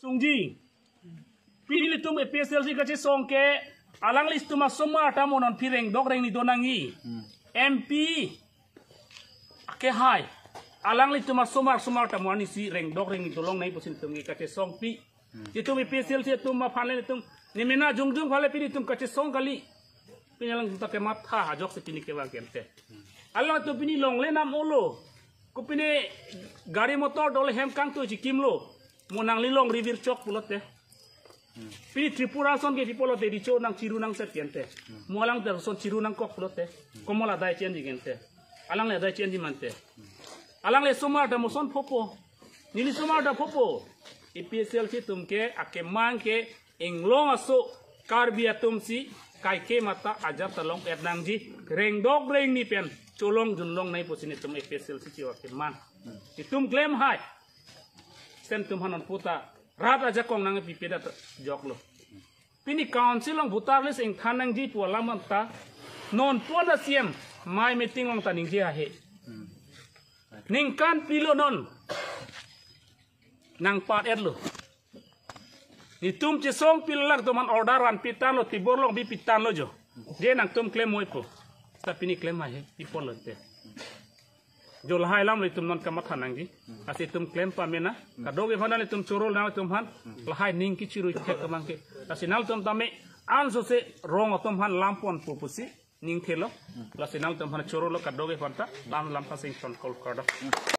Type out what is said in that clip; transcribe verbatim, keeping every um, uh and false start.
Sungji. Pini ilitum A P H L C kachesong ke alanglitum asomar ta mo non phereng dok reng ni do nangji. M P akehai. Alanglitum asomar somar ta mo ani si reng dok reng ni dolong nangji pusi ilitum ke kachesong pi. Itum A P H L C atum aphan le itum ne mena jongjong aphan le pini itum kachesong kali. Pini alangtum ta kematha ajoksi pini kevang ke ante. Alangtum pini longle nam olo. Ko pini gari motor dole hem kangtui chikim lo. Mo nangli longri virchok pulote. Pini Tripura ason ke pi pulote, richo nangchiru nangset ke ante. Mo alang ta ason chiru nangkok pulote. Komat adai chenji ke ante. Alang le adai chenji ma ante. Alang le somar ta mo ason phopo. Neli somar ta phopo. A P H L C atum ke akemang ke inglong aso Karbi atum si kaike mata ajat ta long-et nangji. Reng dok reng ni pen cholong junlong nangji pusi nelitum A P H L C chiwa kemang. Itum klem hai. Sen atum hanon puta rat ajakong nangpipedet joklo. Pini council along voter list ingthan nangji pu alam anta non pon a C M mai meeting along ta ningje ahe. Ningkan pilo non nangpat-etlo. Nelitum chesong pilo, alangtum aphan order vanpi tanglo, tibor long bipi tanglo jo. Je nangtum klem moi po. Ta pini klem hai he, pi pulote. Jo lahai alam ilitum non kamatha nangji. Lasi itum klem pame nang. Kadokave aphan ilitum choro nang ilitum aphan. Lahai ning kechirui thek kemang ke. Lasi nangtum tame ansose rong atum aphan lam ponpo pusi ning thelo. Lasi nangtum aphan chorolo kadokave aphanta. Lam lam pasing ton kol kardom.